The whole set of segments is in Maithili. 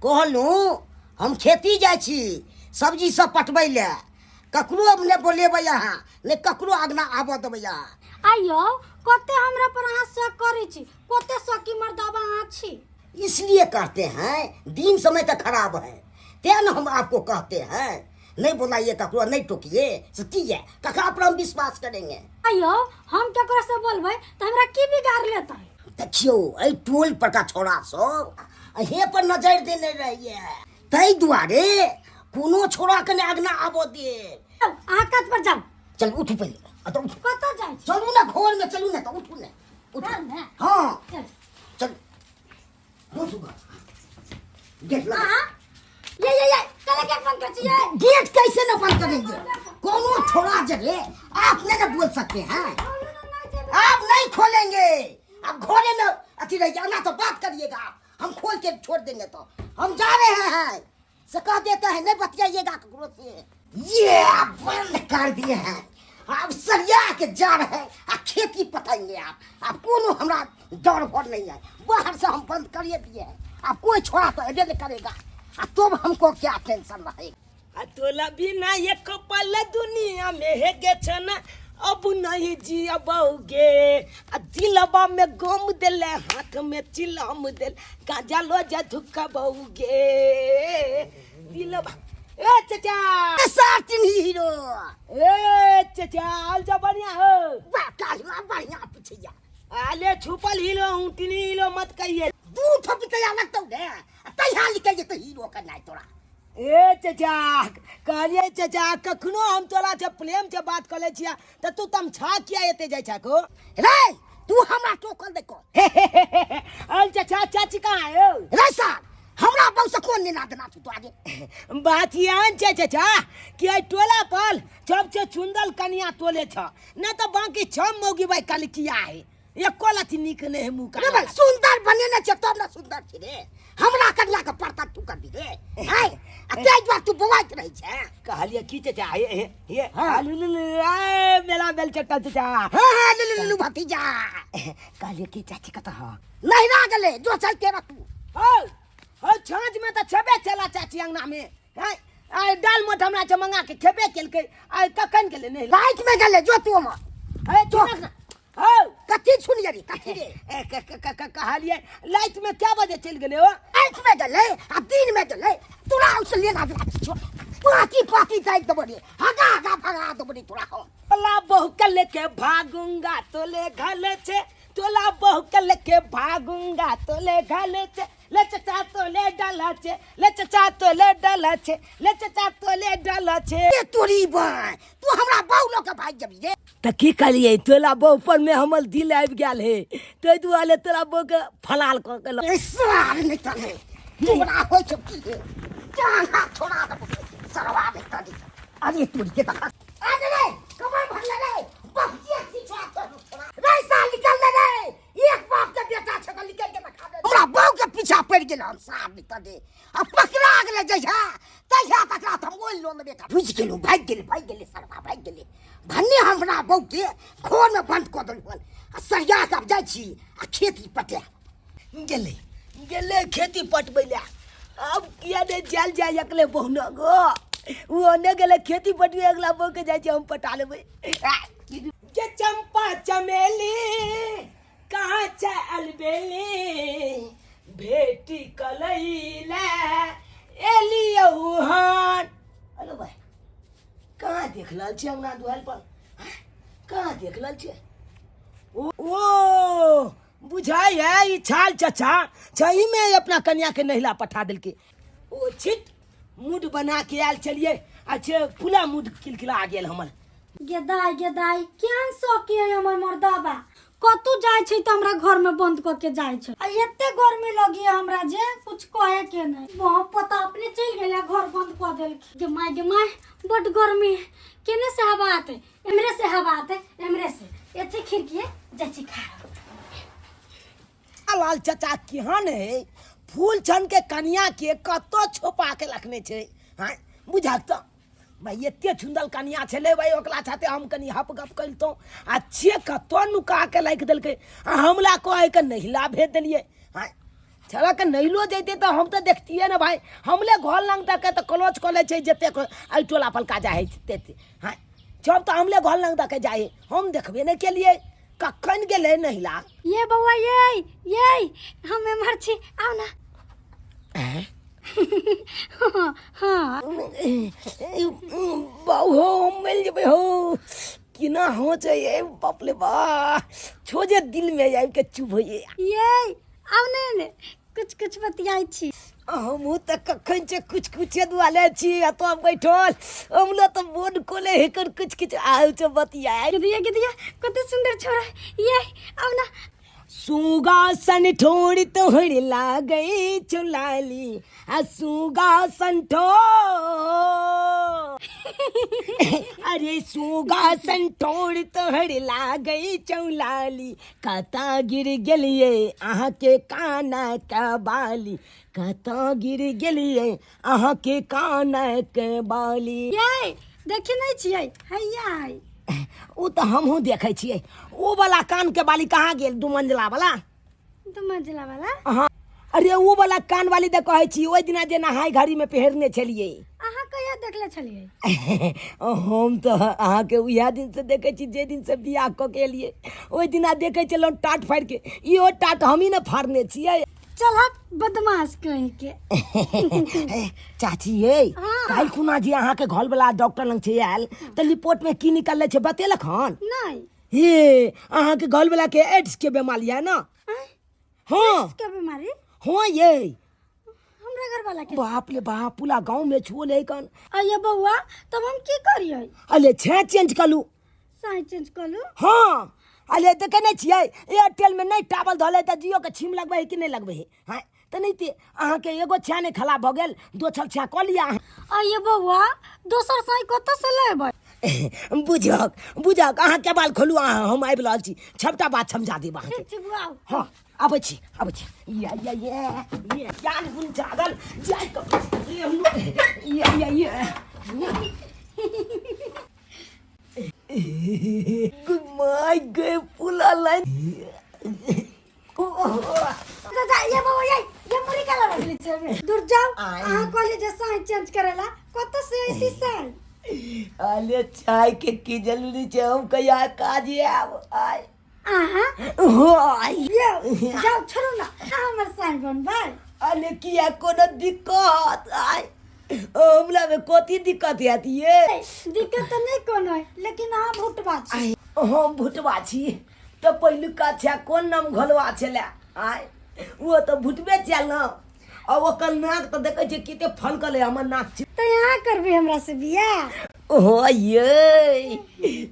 कहलहुँ हम खेती जाइ छी सब्जी सब पटबै लए, ककरो नहि बोलेबै अहाँ, नहि ककरो अङ्गना आबऽ देबै अहाँ। आइयो कते हमरा पर अहाँ शक करै छी, कते शकी मर्दाबा अहाँ छी। इसलिए कहते हैं दिन समय तो खराब है, तें न हम आपको कहते हैं नहीं बुलाइए ककरो, नहीं टोकिए, से की है ककरा पर हम विश्वास करेंगे। आइयो हम केकरो से बोलबै तऽ हमरा की बिगाड़ लेतै? देखियौ एहि टोल पर का छोड़ा सब अहे पर नजर देने रहिए, ताहि दुआरे कोनो छोड़ा के नहि अगना आबऽ देब। अहाँ कत पर जाउ? चल उठू पहिले, आ तऽ उठू। कतऽ जाइ छी? चलू ने घर में, चलू ने तऽ उठू ने, उठू। घरमे? हाँ। चल। चल उठू घर। गेट लगा। अहाँ? ये ये ये कल गेट बंद कर छियै? गेट कैसे न बंद करेंगे? कोनो छोड़ा जगह आप नहीं ना बोल सकते हैं। आप नहीं खोलेंगे, आप घोड़े में अथी रहिए ना तो बात करिएगा आप, हम खोल के छोड़ देंगे। तो हम जा रहे हैं से कह देते हैं, नहीं बतियाइएगा ककरो से। ये आप बंद कर दिए हैं, आप सरिया के जा रहे हैं आ खेती पटाएंगे आप। आप कोनो हमरा डर भर नहीं है, बाहर से हम बंद करिए दिए हैं। आप कोई छोड़ा तो एबे नहीं करेगा, आ तब हमको क्या टेंशन रहेगा। आ तोला बिना एक पल दुनिया में हे गे छना अब नहीं जियबौगे, आ दिलबा में गम देले हाथ में चिलम देले गांजा लो जा धुकबौगे दिलबा। ए चचा सार चिन्ही हीरो। ए चचा आल जा बढ़िया हो। वाह कालुआ बढ़िया पूछैया। आले छुपल हीरो ऊँटनी हीरो मत कहिए। दू ठो बितैया लगतौ ने तहिया लिखे जेतौ हीरो के नाइ तोरा। ए चचा कहलिए चचा कखनो हम तोरा से प्रेम से बात कर ले छिया त तू तमछा किया एते जाय छा को? रे तू हमरा टोकल देखो। अल चचा चाची कहाँ है? रे सार हमरा बहु से कोन लेना देना छौ तोरा रे? बात यान छै चचा कि एहि टोला पर सबसे सुंदर कनिया तोले छ, न त बाकी छ मौगी भाई कल किया है एको लथी नीक नहीं है मुँह का। रे भाई सुंदर बनेने छै तब न सुंदर छै रे, हमरा कनिया के परतर तू कर दी रे। हैं आ तेज बात तू बौआइत रहै छै। कहलिए की चचा हे हे हे हाँ। लू लू लू, आए, मेला बेल चट्टा चचा। हाँ, हाँ, लू, लू, लू, भतीजा। कहलिए की चाची कतऽ ह? नहिरा गेलै जो चल के रखू। हौ हौ छाँझ में तऽ छेबे चला चाची अंगना में। हैं आइ दाल मोट हमरा से मंगा के खेबे केलकै, आइ कखन गेलै नहीं राति में गेलै जो तू ओमहर। ए, जो। सुनक ना। हौ। कथी सुनिए रे, कथी रे? ए, कहलिए लाइट में क्या बजे चलि गेलै हो? राति में गेलै आ दिन में गेलै, तोरा ओइसे लेना देना किछो। पाती पाती दाबि देबो रे, हगा हगा भगा देबो रे तोरा हम। तोला बहू के लेके भागूंगा तोले घले छे, तोला बहू के लेके भागूंगा तोले घले छे, ले चचा तोले डाला छे, ले चचा तोले डाला छे, ले चचा तोले डाला छे। ए तोरी बाय, तू हमरा बहू लऽ के भागि जेबही रे। तऽ की कहलियै तोला बहू पर में हमर दिल आबि गेल हे, ताहि दुआरे तोला बहू के फलाल कऽ के ए सार नहि तने, तोरा होइ छौ की रे? जान हाथ छोड़ा देबौ रे, सरवा नहि तने। अरे तोरी के देखा। अरे रे, कमर भरले रे, बपचिया छिछुआ तोरा। रे साल निकल ले रे, एक बाप के बेटा छै तऽ निकल के देखा दे। हमरा बहू के पीछा पड़ि गेल हम सार नहि तने। आ पकड़ा गेलै जहिया, तहिया तकरा तऽ हम ओहि लोन बेटा। बुझि गेलहुँ, भागि गेलै, भागि गेलै सरवा, भागि गेलै। भन्ने हमरा बहू के घर में बंद कऽ देलहुँ आ सरिया के आब जाइ छी आ खेती पटायब। गेलै गेलै खेती पटबै लए, आब किया नहि जायल जाय एकले बहु न गो, ओ ओने गेलै खेती पटबै, अगला बहु के जाइ छै हम पटा लेबै। गे चंपा चमेली कहाँ छै अलबेली, भेटी कलैले एलियौ हन। हेलो भाई कहाँ देख रहल छियै अंगना दुआरि पर, कहाँ देख रहल छियै? ओ बुझाइ है ई छाल चचा छही में अपना कन्या के नहिला पठा देलकै। ओ छिट मूड बना के आयल छलियै, अच्छे फुला मूड किलकिला गेल हमर। गेदाइ गेदाइ केहन शौकी है हमर मर्दाबा, कतौ जाइ छै तऽ हमरा घर में बंद कऽ के जाइ छै, आ एते गर्मी लगी हमरा जे कुछ कहे के नहीं। वहाँ पता अपने चलि गेलै घर बंद कऽ देलकै। गे माय गे माय बड गर्मी, केने से हवा आते? एमरे से हवा आते, एमरे से एथे खिड़की है जाइ छी खा। लाल चचा केहन है फूल छन के कनिया के कतौ छुपा के रखने छै। हाँ बुझक तऽ भाई एते सुंदर कनिया छलै भाई, ओकरा साथे हम कनि हप गप करितहुँ आ छे कतौ नुका के राखि देलकै आ हमला कहै के नहिला भेज देलियै। हाँ छड़ा के नहिलो जैते तऽ हम तऽ देखतियै ने भाय हमले घर लग दऽ के तऽ क्लोज कऽ लै छै जतेक एहि टोला पलका जाइ हइ तेते हँ सब तऽ हमले घर लग दऽ के जाइ हइ हम देखबे नहि केलियै कखन गेलै नहिला ये बौआ ये ये हम एम्हर छी आउ ना हाँ हाँ बाबू हो हम मिल जेबै हो केना हो छै ये बाप रे बा छो जे दिल में आबि के चुभ होइए ये आउ ने ने कुछ कुछ बतियाइ छी हमहूँ तऽ कखन छै कुछ कुछे दुआले छी एतऽ बैठल हमलो तऽ मोन कोले हेकर कुछ कुछ आयल छै बतियाए गिदिया गिदिया कते सुंदर छोरा ये आउ ना सुगा सन ठोर तोहर लागै चुलाली आ सुगा सन ठोर अरे सुगा सन ठोर तोहर लागै चौलाली कतऽ गिर गेलियै अहाँके कानक बाली कतऽ गिर गेलियै अहाँके कानक बाली ये देखी नहीं छियै हैया है ओ तऽ हमहूँ देखै छियै ओ वाला कानके बाली कहाँ गेल दू मंजिला वाला दू मंजिला वाला हाँ अरे ओ वाला कान वाली तऽ कहै छी ओहि दिना जे नहाय घड़ी में पहिरने छलियै अहाँ कहिया देखले छलियै हम तऽ अहाँके उएह दिनसँ देखै छी जे दिनसँ बियाह कऽ के एलियै ओहि दिना देखै छलहुँ टाट फाड़ि के इहो टाट हमही ने फाड़ने छियै चल हट बदमाश कहीं के चाची ये हाँ। काल्हि खुना जे अहाँके घरवला डॉक्टर लग छै आयल तऽ रिपोर्टमे की निकलले छै बतेलक हन नहीं हे अहाँके घरवला के एड्स के बीमारी है ना आँय, हाँ के बीमारी हाँ ये हमरा घर वाला के बाप रे बाप पूरा गाँव में छुओ ले कन अये बौआ तब हम की करियै अले छे चेंज कलू साई चेंज कलू हाँ अले देखे नहीं छियै एयरटेल में नहीं टावल धले तऽ जियो के छिम लगबै है कि नहीं लगबै है हाँ तऽ नहीं ते अहाँके एगो छा नहीं खराब भऽ गेल दोसर छा कऽ लिअ अहाँ अये बौआ दोसर साई कतऽ से लेबै बुझक बुझक अहाँ केबाल खोलू अहाँ हम आबि रहल छी सबटा बात समझा देब अहाँके ठीक छै बौआ आउ। हँ आबै छी आबै छी या या या ये ज्ञान गुण जागल जाय कऽ या या या my गे पुला लाइन जा जा ये बौआ ये ये मुरी का लगली छै दूर जाओ आय। अहाँ कहली जे साई चेंज करेला कतऽ से ऐती साई अरे चाय के की जरूरी छै हम कहिया काज आब आय अहाँ हाय ये जाओ छोड़ू ना अहाँ हमर साई बनबै अरे किया कोनो दिक्कत आय हमरा में कथी दिक्कत हैत ये दिक्कत तऽ नहि कोनो है लेकिन अहाँ भुटबा छी हम भुटबा छी तऽ पहिलुका छै कोन नाम घोलवा छलै आय ओ तऽ भुटबे छल ने आ ओकर नाक तऽ देखै छियै कते फलकल है हमर नाक छै तऽ यहाँ करबै हमरा से बियाह ओहो ये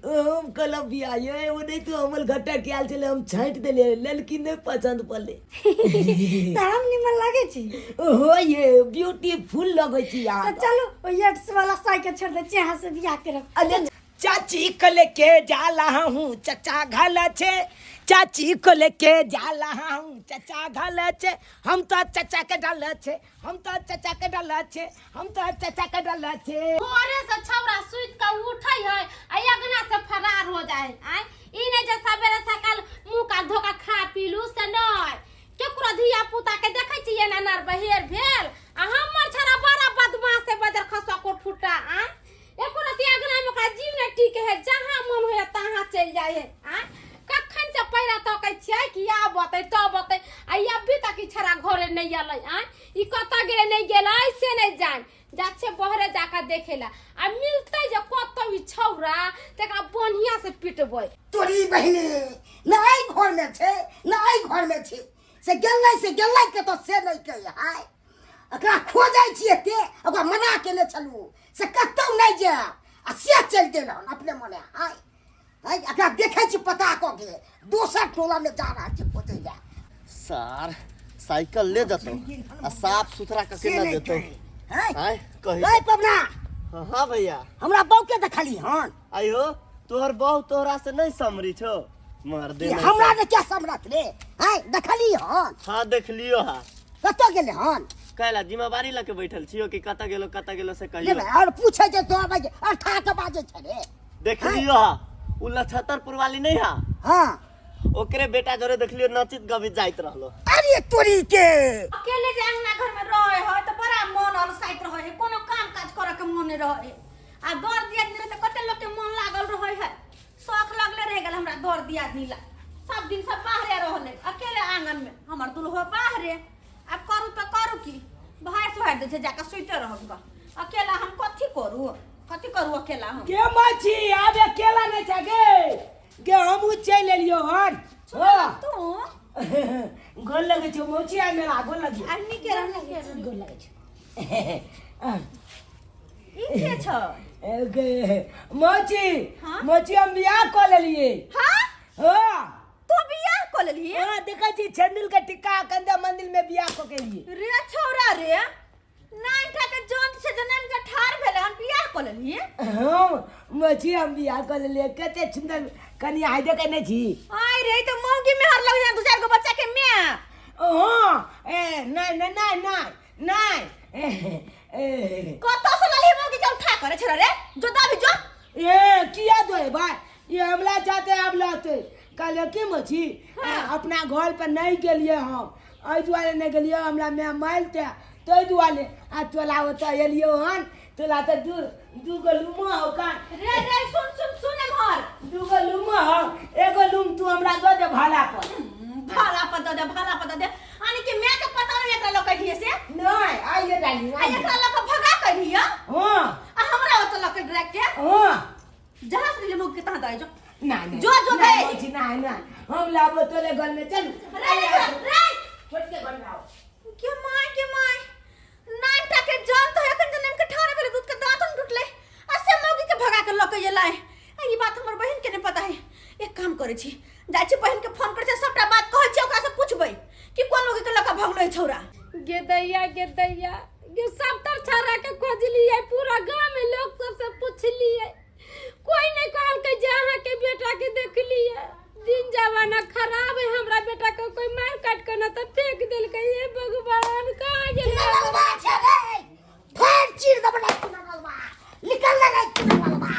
हम कहलहुँ बियाह ये ओ नहि तो हमर घट्टा के आयल छलै हम छाँटि देलियै लड़की नहि पसन्द पड़लै तऽ हम निमन लागै छी ओहो ये ब्यूटीफुल लगै छी तऽ अहाँ चलू ओहि एड्स वाला साइकिल छोड़ दै छी अहाँ से बियाह करब अरे चाची को लेके जाला हूँ चचा घल छे चाची को लेके जाला हूँ चचा घल छे हम तो चचा के डल छे हम तो चचा के डल छे हम तो चचा के डल छे भोरे से छौड़ा सुति के उठै है आ अगना से फरार हो जाए आय ई नहीं जे सवेरे सकाल मुंह का धोखा खा पीलू से नहीं केकरो धिया पुता के देखै छियै एना नर बहेर भेल आ हमर छौड़ा बड़ा बदमाश है बजर खसो को फुटा आय एको रति अगना में ओकरा जीव नहीं टिके है जहाँ मन होए तहाँ चलि जाइ है आय कखन से पैरा तकै छियै कि आब अतै तब अतै आ ई अभी तक ई छौड़ा घरे नहीं अलै आय ई कतऽ गेलै नहीं गेलै से नहीं जान जा छै बहरे जाकर देखेला आ मिलतै जे कतौ ई छौड़ा तकरा बढ़िया से पिटबै तोरी बहिनी न एहि घरमे छै न एहि घरमे छै से गेलै से गेलै कतऽ से नहि कहि हाय एकरा खोजै छियै ते ओकरा मना केने छलहुँ से कतौ नहि जायब आ से चलि गेल हन अपने मने हाय हाय एकरा देखै छी पता कऽ के दोसर टोलामे जा रहल छै खोजै लए सार साइकिल ले जतो आ साफ सुथरा करके से न नहि देतो कही हाय आय कही हाय पबना हाँ भैया हमरा बौके देखली हन आइयो तोहर बहू तोहरा से नहीं समरी छो मार दे ई हमरा ने क्या समरत रे हाय देखली हन हाँ देख लियो हा कतऽ गेलै हन कैला जिम्मेवारी लके बैठल छियो कि कतऽ गेलो कतऽ गेलो से ले कहियो भाई और पूछे जे तोरा भाई और ठा के बाजे छै रे देख लियो हा उ लछतरपुर वाली नहीं हा हाँ ओकरे बेटा जोरे देखलियो नचित गबित जाइत रहलो। अरे तोरी के अकेले जे अंगना घर में रहे है त बड़ा मन अलसाइत रहे है, कोनो काम काज करे के मन नहीं रहे है। आ दर दियादनी रहे त कते लोग के मन लागल रहे है, शौक लगले रह गेल हमरा दर दियादनी ला। सब दिन सब बाहरे रहले, अकेले आंगन में हमर दुल्हो बाहरे। आब करू त करू की, बाहर सोहार दै छै जाके सुइते रहब ग। अकेला हम कथी करू, कथी करू अकेला हम? के मछी आब अकेला नहीं छै गे, गे हमहूँ चलि एलियौ हन। सुनल तू गोल लगै छौ मौसी, आइ मेला गोल लगियौ। आ नीके रह, नीके रह। गोल लगै छौ। ई के छौ? गे मौसी? हाँ? मौसी, हम बियाह कऽ लेलियै। हाँ? हाँ। तू बियाह कऽ लेलही? हाँ, देखै छी छेंदुल के टिक्का कंदा मंदिर में बियाह कऽ के एलियै। रे छौरा रे, नाइटा के जन से जनम के ठार भेले हम बियाह कऽ लेलही? हाँ मौसी, हम बियाह कऽ लेलियै। कते सुंदर कनिया है, देखै नहि छी? आइ रे, ई तऽ मौगी मेहर लग जान, दू चारि गो बच्चा के माय। हाँ, ए नहीं नहीं नहीं नहीं नहीं ए, ए, कतऽ से ललही मौगी के उठा करे छौरा रे? जो दाबी जो। ए किया दो भाई, ये हमला चाहते अब लाते कहलियै की मछी? हाँ। अपना घर पर नहीं गेलियै हम, एहि दुआरे नहि गेलियै, हमरा माय मारिते ताहि दुआरे। आ तोला ओतऽ एलियौ हन, तोला तऽ दू दू गो लूमो हौ कान। रे रे, सुन सुन सुन एम्हर। दू गो लूमो हौ, एगो लूम तू हमरा दऽ दे भाड़ा पर। भाड़ा पर दऽ दे, भाड़ा पर दऽ दे, यानी कि माय के पता नहीं एकरा लऽ कहिए से? नहीं, आइए डाली। आ एकरा लऽ के भगा कहिए? हाँ। आ हमरा ओतऽ लऽ के डायरेक्ट के? हाँ। जहाँ से ले मुख के तहाँ दे जो। नहीं नहीं। जो जो नहीं, दे। मौसी, नहीं नहीं, हम लाबो तोरे घर में, चल। रे रे रे, छोड़ के घर में आओ। के my, के my, नानटा के जान तो एखन जनम के ठाड़े भेले, दूध के दांत न टूटले आ से मौगी के भगा के लऽ के एलै। आ ई बात हमर बहिन के नहीं पता है। एक काम करै छी, जाइ छी बहिन के फोन करै छी, सबटा बात कहै छी, ओकरा से पूछबै कि कोन मौगी के लऽ के भगलै छौरा। गे दैया, गे दैया, गे सब तर छौरा के खोजलियै, पूरा गांव में लोग सब से पूछलियै, कोई नहीं कहलकै जे अहाँ के बेटा के देखलियै। दिन जमाना खराब है, हमरा बेटा के कोई मार काट के न त फेंक देलकै। हे भगवान, कहाँ गेलै? चुनलवा छै रे, फेर चीर देबै रे चुनलवा, निकल रे चुनलवा।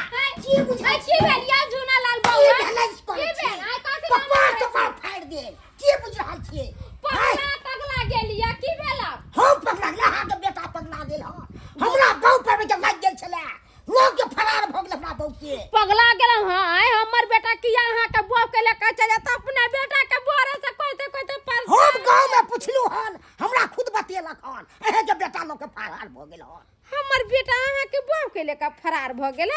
की बुझै की भेल या झूना लाल की बौआ? भेलै? की भेल? आइ कथी कपार कपार फाड़ि देल। की बुझ रहल छियै? पगला तगला गेलिया? की भेल? हम पगला गेल? अहाँके बेटा पगला गेल हन। हमरा गाँव पर के लागि गेल छलै, लोग के फरार भऽ गेल हमरा बहू के। पगला गेल? हाँ, आइ हमर बेटा किया अहाँके बौआ के लेके चल जाता? अपना बेटा के बोरे से कहते कहते परेशान। हम गाँव में पुछलू हन, हमरा खुद बतेलक हन, अहें के बेटा लोग के फरार भऽ गेल हन। हमर बेटा अहाँके बौआ के लेके फरार भऽ गेल?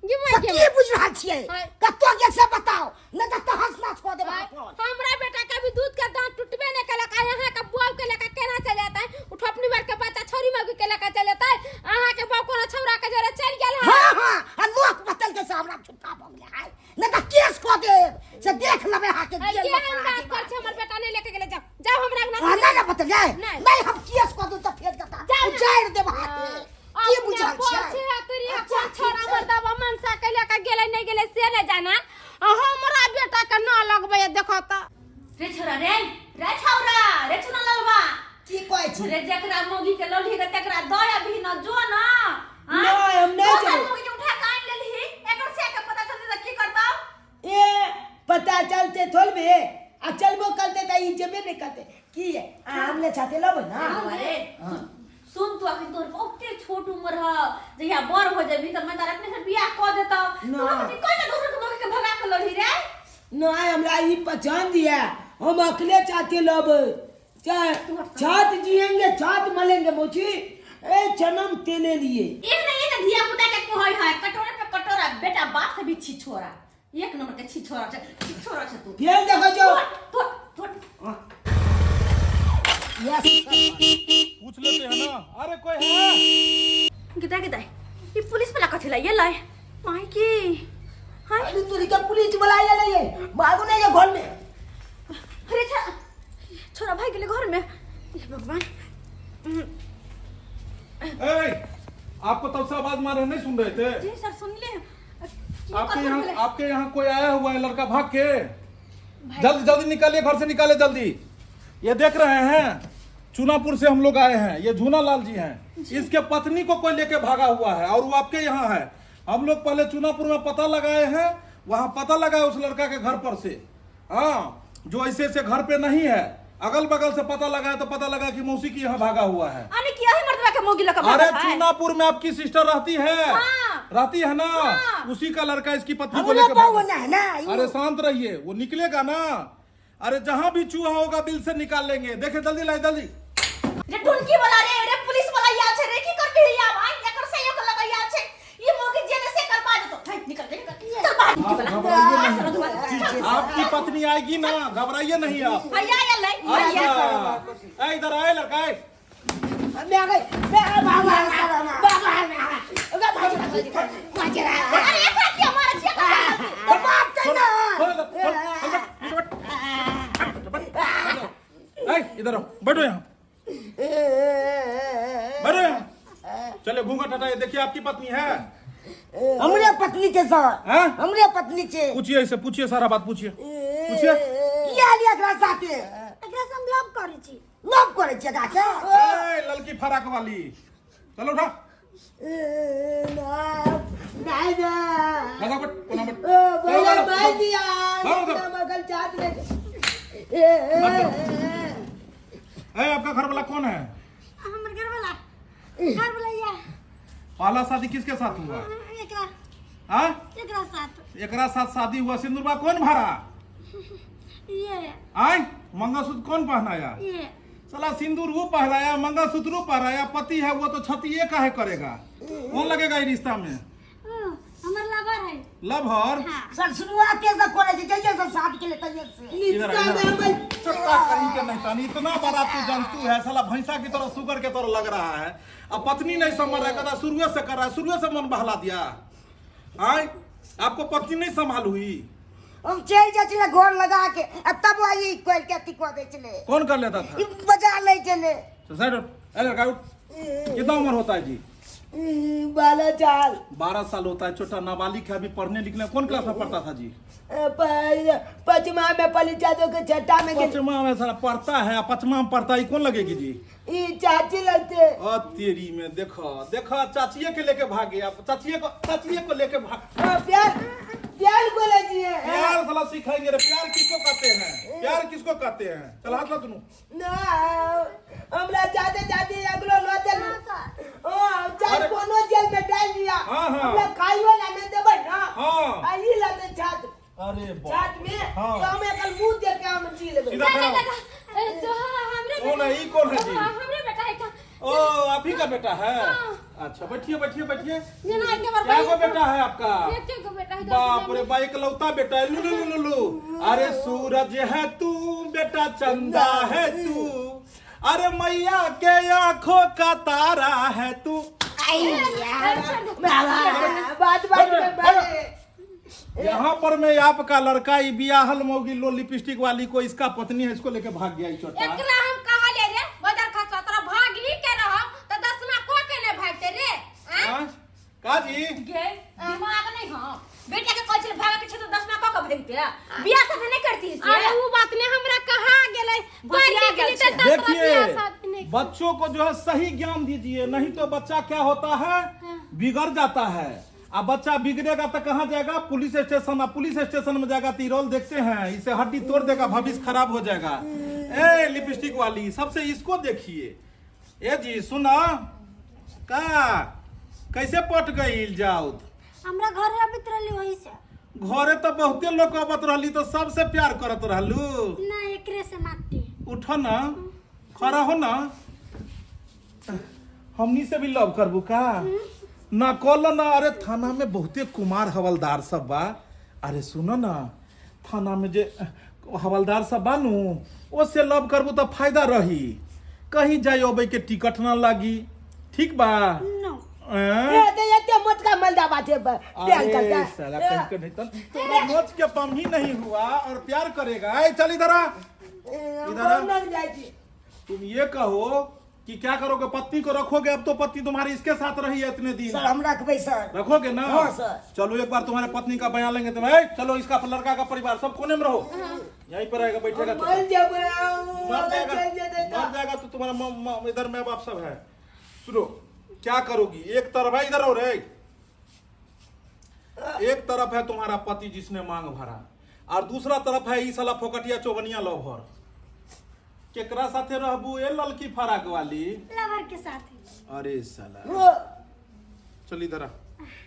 गे माय तऽ गे। की बुझ रहल छियै? आँय। कतऽ गेल से बताउ, नहि तऽ तहस नहस कऽ देब अपन। हमरा बेटा के अभी दूध के दांत टूटबे नहीं कलक, आ यहाँ के बुआ के लेके केना चल जाता है? उठपनी मार के बच्चा छोरी मौगी के लेके चल जाता है? अहाँ के बाप कोनो छौरा के जरे चल गेल है? हाँ हाँ, आ लोक बतल के से हमरा झूठा भऽ गेलै है, नहि तऽ केस कऽ देब से देख लेबै अहाँके। अरे जेल में केहन पड़ा बात देब। कर छै? हमर बेटा नहीं लेके गेलै। जाओ जाओ हमरा अंगना हाँ, से। नहि नहि बतल जाय। नहि। नहि, हम केस कऽ दू तऽ फेर जता जाउ ने। उजाड़ि देब अहाँके। की अपने बुझल बोल छै? छै तोरी अच्छा, अपन छोरा ठीक छै। मर्दबा मनसा के लेके गेलै नहीं गेलै से नहीं जाना, आ हमरा बेटा के न लगबै देखो त। रे छोरा रे, रे छौरा रे, चुना ललबा। की कहै छी? रे, जकरा मौगी के ललही के तकरा दय अभी न जो न। हाँ? नहि, हम नहि दोसर जेबै। मौगी के उठा के आनि लेलही, एकर से के पता चलतै त की करतौ? ए पता चलते थोड़बे, आ चलबो करते तऽ ई जेबे नहि करते। की है, अहाँ हमले छाते लेबै ना? अरे सुन, तू अखन तोहर बहुते छोट उम्र ह, जहिया बड़ हो जेबही त मैं तारा अपने से बियाह क देतौ। तू ना। अखनी कोई ना दोसर के मौगी के भगा के लही रे। नहीं, हमरा ई पसंद है, हम अकेले चाहते लेबै, चाहे छात जिएंगे छात मलेंगे मोची ए जन्म तेले लिए। एक न एक धिया पुता के कहै है कटोरा पे कटोरा, बेटा बाप से भी छिछोरा, एक नंबर के छिछोरा छै, छिछोरा छै तू। फेर देखो जो तो तो यस। पूछ लेते हैं ना, अरे कोई है? गिदा गिदा, ई पुलिस वाला कथि ला ये लाय माई की हाय? अरे तोरी का पुलिस वाला आया नहीं है, भागो नहीं है घर में। अरे छा छोरा भाग गेलै घर में, हे भगवान। ए, आपको तब से आवाज मारे, नहीं सुन रहे थे? जी सर, सुन ले। आपके यहाँ, आपके यहाँ कोई आया हुआ है लड़का भाग के। जल्दी जल्दी निकालिए, घर से निकाले जल्दी। ये देख रहे हैं, चुनापुर से हम लोग आए हैं, ये झूना लाल जी हैं, इसके पत्नी को कोई लेके भागा हुआ है और वो आपके यहाँ है। हम लोग पहले चुनापुर में पता लगाए हैं, वहाँ पता लगाए उस लड़का के घर पर से। हाँ, जो ऐसे ऐसे घर पे नहीं है, अगल बगल से पता लगा है तो पता लगा कि मौसी की यहाँ भागा हुआ है। अने की यही मर्दवा के मोगी लका अरे भागल है। चूनापुर में आपकी सिस्टर रहती है। हाँ। रहती है ना? हाँ। उसी का लड़का इसकी पत्नी को हमरे लेकर बहु भागा। ना है ना। अरे शांत रहिए, वो निकलेगा ना। अरे जहाँ भी चूहा होगा बिल से निकाल लेंगे। देखे जल्दी लाए जल्दी। रे टुनकी वाला रे, रे पुलिस वाला याल छे रे, की करबी रे या भाई, एकर से एक लगा याल छे। ई मोगी जेने से कर पा देतो। हाय, निकल निकल चल बाहर आप निकल। घबराइए नहीं, आपकी पत्नी आएगी ना, घबराइए नहीं आप। भैया आयल नहीं भैया। अच्छा, ए, इधर आए लड़का, ए। मैं आ गई, मैं आ बाबा बाबा बाबा। अरे एकरा की मारे छियै? तो बाप के ना। छोड़ इधर, छोड़, चल बैठ, नीचे बैठ, बैठ, बैठ। ए, इधर आओ, बैठो यहाँ, बैठो यहाँ। चलो घूंघट हटाइए, देखिए आपकी पत्नी है। हमरे पत्नी के सर। हाँ? हमरे पत्नी के। पूछिए इसे, पूछिए सारा बात पूछिए, पूछिए। किया लिया एकरा साथे? एकरा से हम लव करै छी। लव करै छियै एकरा से? ए, ललकी फराक वाली, चलो उठा। नहीं ना। लगा बट, कोना बट। ओ भैया भाई दिया। हाँ, उधर। मगल चाट ले। ए, आपका घर वाला कौन है? हमर घर वाला, घर वाला या। पहला शादी किसके साथ हुआ? एकरा। हाँ? एकरा साथ। एकरा साथ शादी हुआ। सिंदूरबा कौन भरा? ये। आय मंगलसूत्र कौन पहनाया? ये। साला सिंदूर वो पहनाया, मंगलसूत्र वो पहनाया, पति है वो तो छती ये काहे करेगा? कौन लगेगा इस रिश्ता में? ओ, हमर लवर है। लवर? हाँ। सर शुरुआत कैसे करे छै जइए सब साथ के ले तइए से। इधर आ, इधर आ। चक्का कहीं के नहीं तानी, इतना बड़ा तू जंतु है साला, भैंसा की तरह सुगर के तरह लग रहा है। अब पत्नी नहीं संभल रहा है, कहता शुरुए से कर रहा है, शुरुए से मन बहला दिया। आय आपको पत्नी नहीं संभाल हुई? हम चलि जाइ छलै घर लगा के आ तब आई कोयल के अथी कऽ दै छलै। कौन कर लेता था? ई बजा लै छलै। तो साइड उठ। ए लड़का उठ। कितना उम्र होता है जी? 12 साल। 12 साल होता है, छोटा नाबालिग है, अभी पढ़ने लिखने कौन क्लास में पढ़ता था जी? पचमा में परीक्षा दो के छठा में गेल। पचमा में साला पढ़ता है, पचमा में पढ़ता है, कौन लगेगी जी? ई चाची लगते। ओ तेरी में देखो देखो, चाचिए के लेके भाग गया, चाचिए को लेके भाग। हाँ, प्यार प्यार बोले जी। प्यार साला सिखाएंगे रे, प्यार किसको कहते हैं, प्यार किसको कहते हैं? चल हाथ ला दुनू। ना हमरा चाचा चाची अगलो लो चल। ओ चाहे अरे। कोनो जेल में डाल दिया। हाँ, हाँ। हमरा खाइयो ला नहीं देबै ना। हाँ। आ ई लाते छात। अरे बाप। छात में हाँ। तो हम एकल मुंह देख के हम जी लेबै। सीधा खड़ा हो। जो हमरे कौन है, ई कौन है जी? हमरे बेटा है का। ओ आप ही का बेटा है? हाँ। अच्छा बैठिए बैठिए बैठिए। जेना के क्या गो बेटा है आपका? एक गो बेटा है। बाप रे बा, इकलौता बेटा है। लू लू लू लू। अरे सूरज है तू बेटा, चंदा है तू, अरे मैया के आंखों का तारा है तू। बात बात में बात। यहाँ पर मैं आपका लड़का ई बियाहल मौगी लो लिपस्टिक वाली को, इसका पत्नी है, इसको लेके भाग गया ई चोटा। एकरा हम कहले रे बाजार खा तोरा भागी के रह त दसमा को के ने भागते रे। हाँ? का जी गे दिमाग नहीं। हां बेटा के कहै छले भागे के छै त दसमा क के भागते, बियाह शादी नहीं करती से। अरे उ बात ने हमरा कहा गेलै, बसिया पढ़ लिख गेल ली छै। त तोरा बियाह शादी देखिए नहीं। बच्चों को जो है सही ज्ञान दीजिए, नहीं तो बच्चा क्या होता है, बिगड़ जाता है। अब बच्चा बिगड़ेगा तो कहाँ जाएगा? Police station. अब पुलिस स्टेशन में जाएगा तो ये रोल देखते हैं, इसे हड्डी तोड़ देगा, भविष्य खराब हो जाएगा। ए लिपस्टिक वाली सबसे इसको देखिए। ए जी सुना का कैसे पट गई जाऊद? हमरा घरे अबैत रहली वही से। घरे तो बहुते लोग अबत रहली तो सबसे प्यार करत रहलू। ना एकरे से माटी। उठो ना, खड़ा हो ना, हमनी से भी लव करबू का ना कल ना। अरे थाना में बहुते कुमार हवलदार सब बा। अरे सुनो ना, थाना में जे हवलदार सब बा नु, ओसे लव करबू तो फायदा रही, कहीं जाए अबै के टिकट ना लागी। ठीक बा? नो। ऐं? ए ते एते मोटका मलदा बाटे प्यार अरे करता। साला कहीं के नहीं तन तोरा नोच के पम ही नहीं हुआ और प्यार करेगा। ए चल इधर आ, इधर आ। इधर जाइ छी। तुम ये कहो कि क्या करोगे, पत्नी को रखोगे? अब तो पत्नी तुम्हारी इसके साथ रही है इतने दिन। सर हम रखबै सर। रखोगे ना? हाँ, सर। चलो एक बार तुम्हारे पत्नी का बयान लेंगे तुम्हें। ए, चलो इसका लड़का का परिवार सब कोने में रहो, यहीं पर रहेगा, बैठेगा तो। मर जेबै। मर जाएगा, चलि जेतै मर त। जाएगा तो तुम्हारा इधर मैं बाप सब है। सुनो क्या करोगी, एक तरफ है इधर और एक तरफ है तुम्हारा पति जिसने मांग भरा, और दूसरा तरफ है ई साला फोकटिया चौबनिया लवर। केकरा साथे रहबू ए ललकी फराक वाली? लवर के साथ। अरे साला ओ चल इधर आ।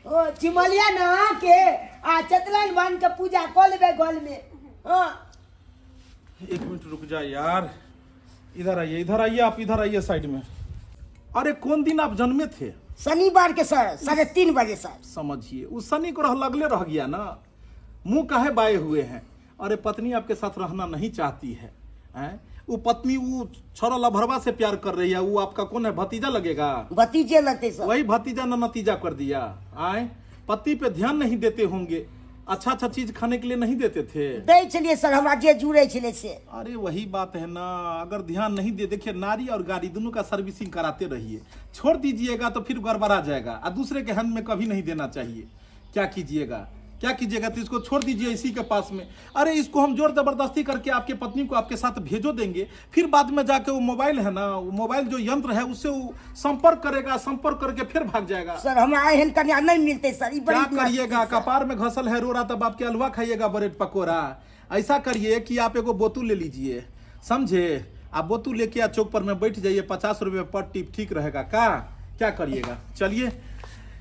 ओ चिमलिया नहा के आ चतलन बांध के पूजा कऽ लेबै घर में। हाँ। एक मिनट रुक जा यार, इधर आइए, इधर आइए आप, इधर आइए साइड में। अरे कौन दिन आप जन्मे थे? शनिवार के सर, 3:30 बजे सर। समझिए उस शनि को रह लगले रह गया ना, मुंह काहे बाए हुए हैं। अरे पत्नी आपके साथ रहना नहीं चाहती है, हैं? वो पत्नी वो छोरा लभरवा से प्यार कर रही है, वो आपका कौन है, भतीजा लगेगा? भतीजे लगते सर। वही भतीजा न नतीजा कर दिया। आए पति पे ध्यान नहीं देते होंगे, अच्छा अच्छा चीज खाने के लिए नहीं देते थे? दै छलिए सर, हमरा जे जुड़े छलै से। अरे वही बात है ना, अगर ध्यान नहीं दे, देखिए नारी और गाड़ी दोनों का सर्विसिंग कराते रहिए, छोड़ दीजिएगा तो फिर गड़बड़ा जाएगा, और दूसरे के हैंड में कभी नहीं देना चाहिए। क्या कीजिएगा, क्या कीजिएगा, तो इसको छोड़ दीजिए इसी के पास में। अरे इसको हम जोर जबरदस्ती करके आपके पत्नी को आपके साथ भेजो देंगे, फिर बाद में जाके वो मोबाइल है ना, वो मोबाइल जो यंत्र है उससे वो संपर्क करेगा, संपर्क करके फिर भाग जाएगा। सर हमरा एहन कन्या नहीं मिलते सर, ई बड़ी क्या करिएगा, कपार में घसल है रोरा तब आपके हलवा खाइएगा ब्रेड पकोड़ा। ऐसा करिए कि आप एगो बोतल ले लीजिए, समझे, आप बोतल लेके आ चौक पर में बैठ जाइए, 50 रुपये पर टिप ठीक रहेगा का? क्या करिएगा। चलिए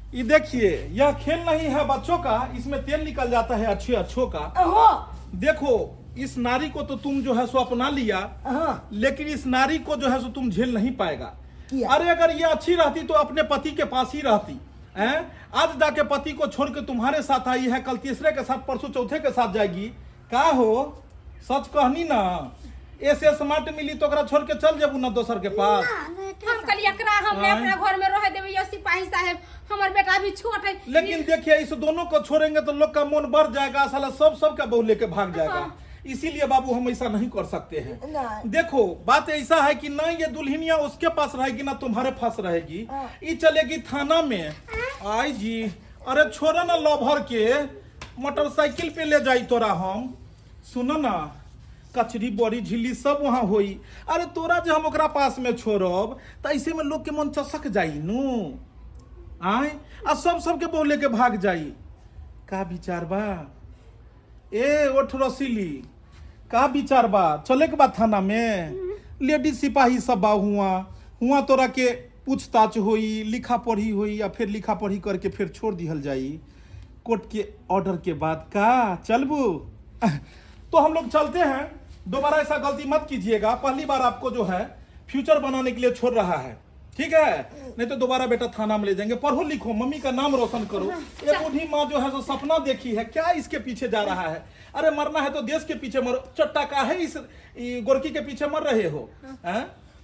ये देखिए, यह खेल नहीं है बच्चों का, इसमें तेल निकल जाता है अच्छे अच्छों का। देखो इस नारी को तो तुम जो है सो अपना लिया, लेकिन इस नारी को जो है सो तुम झेल नहीं पाएगा। अरे अगर ये अच्छी रहती तो अपने पति के पास ही रहती, हैं? आज जाके पति को छोड़ के तुम्हारे साथ आई है, कल तीसरे के साथ, परसों चौथे के साथ जाएगी। का हो, सच कहनी ना, ऐसे स्मार्ट मिली तो ओकरा छोड़ के चल जेबू ना दोसर के पास। हम कहलिए एकरा हम नहीं अपना घर में रह देबै यो सिपाही साहेब, हमर बेटा भी छोट है। लेकिन देखिए इस दोनों को छोड़ेंगे तो लोग का मन बढ़ जाएगा, साला सब सब का बहू लेके भाग जाएगा। इसीलिए बाबू हम ऐसा नहीं कर सकते हैं। देखो बात ऐसा है कि ना ये दुल्हनिया उसके पास रहेगी ना तुम्हारे पास रहेगी, ये चलेगी थाना में। आई जी, अरे छोड़ो ना लभर के, मोटरसाइकिल पे ले जाई तोरा हम। सुनो ना, कचरी बड़ी झिल्ली सब वहाँ होई। अरे तोरा जे हम ओकरा पास में छोड़ब त ऐसे में लोग के मन चसक जाई नू, आय आ सब सबके बहू लेके भाग जाई। का विचार बा ए ओठ रसीली, का विचार बा? चले के बाद थाना में लेडीज सिपाही सब बा, हुआ हुआ तोरा के पूछताछ होई, लिखा पढ़ी होई, या फिर लिखा पढ़ी करके फिर छोड़ दिहल जाई कोर्ट के ऑर्डर के बाद। का चलबू? तो हम लोग चलते हैं, दोबारा ऐसा गलती मत कीजिएगा। पहली बार आपको जो है फ्यूचर बनाने के लिए छोड़ रहा है, ठीक है? नहीं तो दोबारा बेटा थाना में ले जाएंगे। पढ़ो लिखो, मम्मी का नाम रोशन करो। एक बूढ़ी माँ जो है सो सपना देखी है, क्या इसके पीछे जा रहा है? अरे मरना है तो देश के पीछे मरो, चट्टा का है इस गोरकी के पीछे मर रहे हो?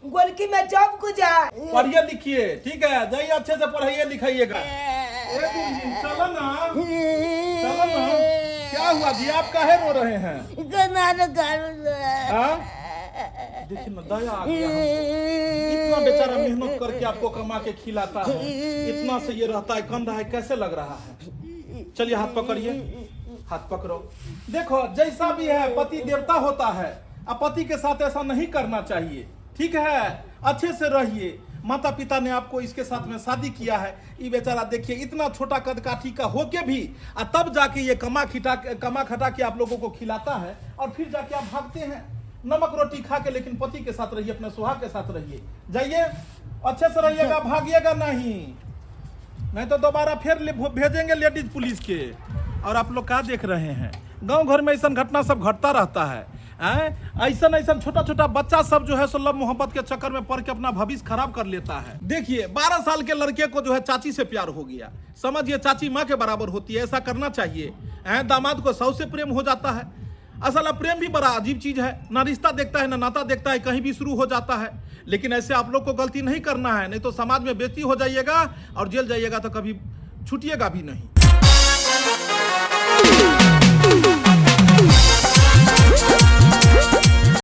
गोरकी में जब कुछ है। पढ़िए लिखिए, ठीक है, जाइए अच्छे से पढ़ाइए लिखाइएगा। चलो ना, चलो ना। क्या हुआ जी, आप काहे रो रहे हैं? देखिए ना दया आ गया हमको। इतना बेचारा मेहनत करके आपको कमा के खिलाता है, इतना से ये रहता है, कम रहा है, कैसे लग रहा है? चलिए हाथ पकड़िए, हाथ पकड़ो। देखो जैसा भी है पति देवता होता है, अब पति के साथ ऐसा नहीं करना चाहिए, ठीक है? अच्छे से रहिए। माता पिता ने आपको इसके साथ में शादी किया है। ये बेचारा देखिए इतना छोटा कद काठी का होके भी आ तब जाके ये कमा खटा के आप लोगों को खिलाता है, और फिर जाके आप भागते हैं नमक रोटी खा के। लेकिन पति के साथ रहिए, अपने सुहाग के साथ रहिए, जाइए अच्छे से रहिएगा, भागिएगा नहीं, नहीं तो दोबारा फिर भेजेंगे लेडीज पुलिस के। और आप लोग क्या देख रहे हैं, गांव घर में ऐसा घटना सब घटता रहता है। ऐसा ऐसा छोटा छोटा बच्चा सब जो है सो लव मोहब्बत के चक्कर में पड़ के अपना भविष्य खराब कर लेता है। देखिए 12 साल के लड़के को जो है चाची से प्यार हो गया, समझिए चाची माँ के बराबर होती है, ऐसा करना चाहिए। दामाद को सौ से प्रेम हो जाता है। असल प्रेम भी बड़ा अजीब चीज है, ना रिश्ता देखता है ना नाता देखता है, कहीं भी शुरू हो जाता है। लेकिन ऐसे आप लोग को गलती नहीं करना है, नहीं तो समाज में बेइज्जती हो जाइएगा और जेल जाइएगा तो कभी छूटिएगा भी नहीं।